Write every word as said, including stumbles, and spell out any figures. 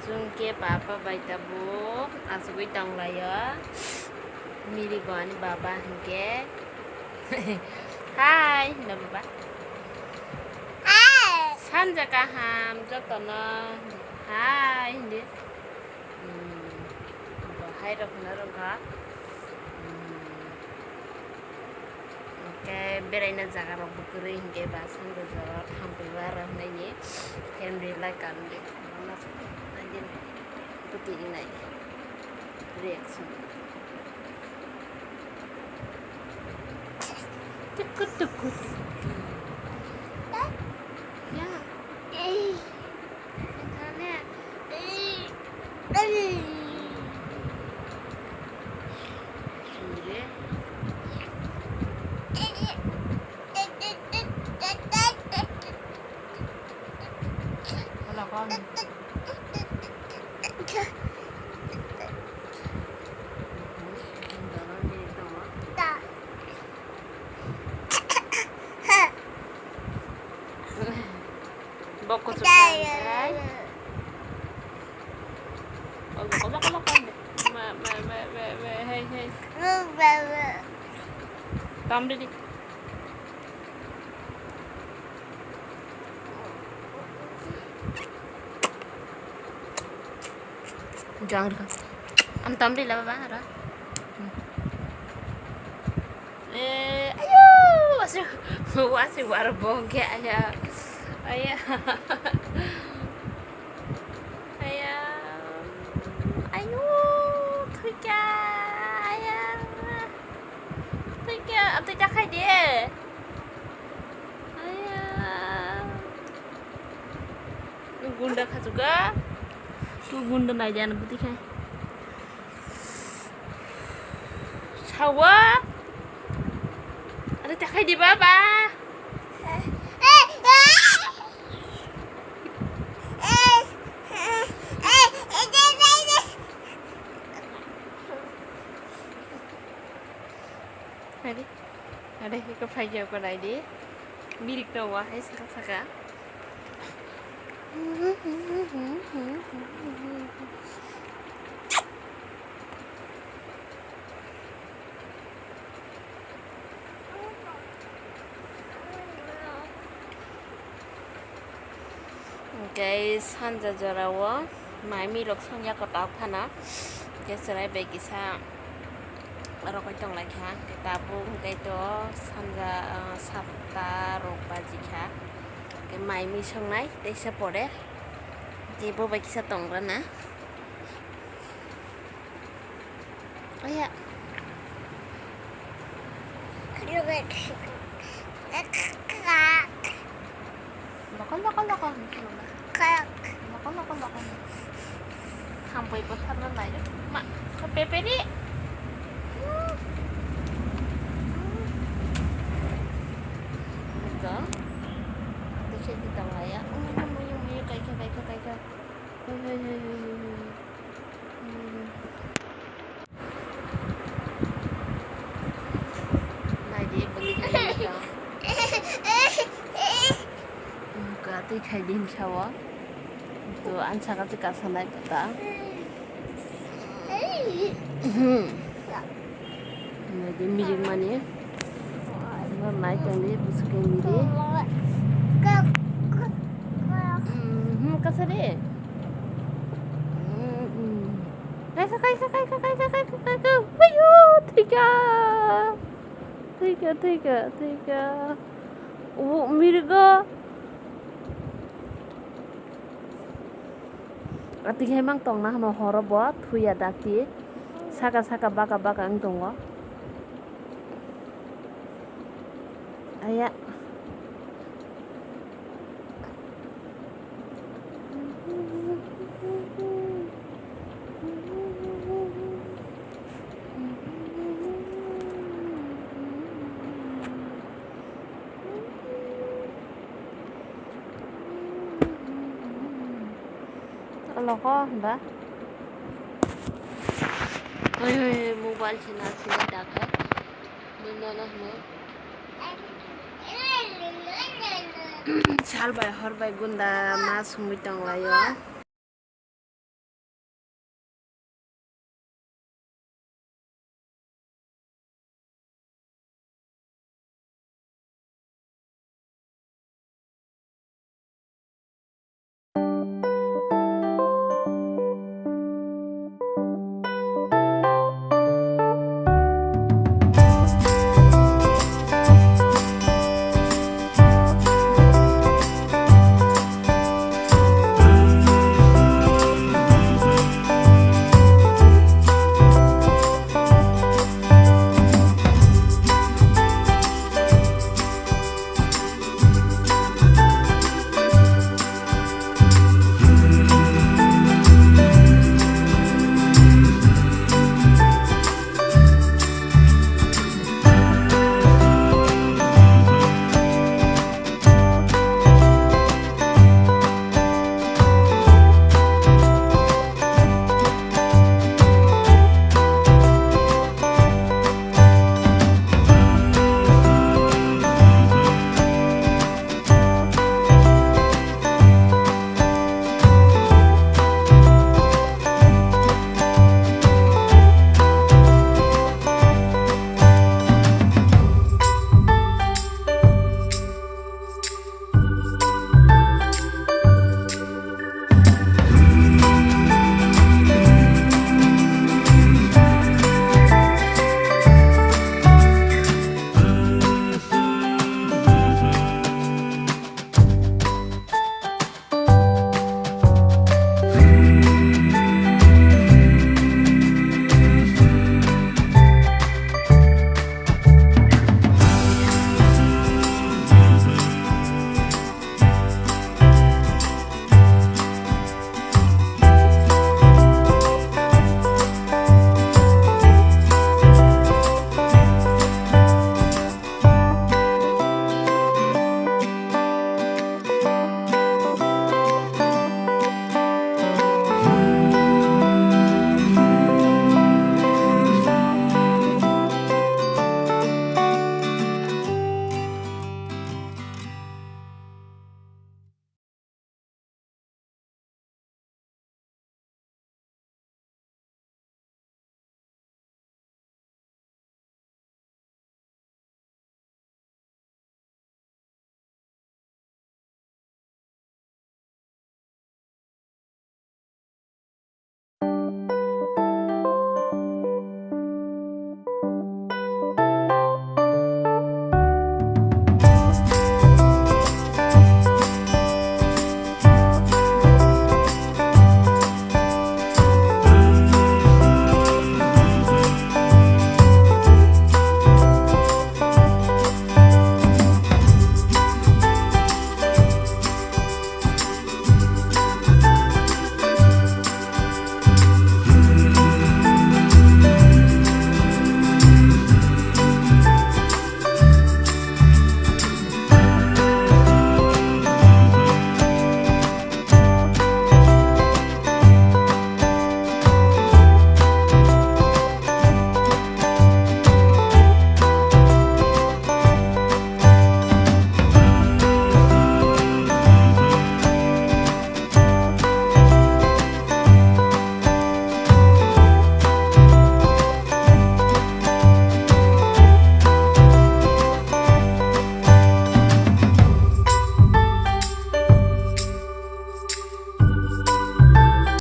Chwng khe baba bai tabuk achugwi tonglaio. Miri bo ani baba hinkhe. Hai, hino baba. Sanja kaham jotono. Hai, hindi. Hmm, bo hai rok hino rwkha. Hmm. Hwnkhe beraina jaga rokbo kwrwi hinkhe ba sanja jora thampui ba rw hwnwi ni family lai kanwi. Bwtwi wngnai reaction. Tuku tuku tuku. Ya. Bok kuchuk kha, hai. Obo kobo kobo kha de. Ma, ma, ma, ma, ma, hei, hei. Tam di di. Jang di kha. Am tam di la baba, ara. Hmm. Eh, ayo, wasi, wasi waro bongke aya, aya, aya, ayo, thwikha, aya, thwikha, atwi ta khai de, aya, gunda khachuka, tu gunda nai de ano bwtwi khai. Sawa. Ada takai di baba. Ada, ada hiko phai jauh ko nai di. Mirik no wa hai saka saka. Hwnkhe sanja jorao mai milok songya kwtal phano, hwnkhe chwrai bai kisa rokoi tonglaikha, hwnkhe tabuk hwnkhe to sanja, ah, satta rok bajikha, hwnkhe mai mui songnai teisa pore, je bo bai kisa tongrana. Aya. Lokol, lokol, lokol. Lokol, lokol, lokol. Hampoi bwtharna nai. Ma, ko peperi. Ito. Ito siya di tawaya. Uy, uy, uy, uy, kaisa, kaisa, kaisa. Hei, hei, hei, hei, hei, hei. Naidi, bwlwi khe naidi. Ka twi khai di hinsa o. To ang saka twi kasanai kota. Hmm. Naidi mirik mani. Nai tongdi bwswk khe mirik. Hmm, kasa de. Hmm, hmm. Kaisa, kaisa, kaisa, kaisa, kaisa, kaisa. Huiyo, thwikha. Thwikha, thwikha, thwikha. O mirigo. Atwi hai mang tongna hano horo bo thwiya dakti. Saka, saka, baka, baka wng tongo. Aya. Alogo da. Oi, oi, oi, mobile sina, sina dakhe. Nung nono hwnwi. Sal bai hor bai gunda ma sumui tong laio.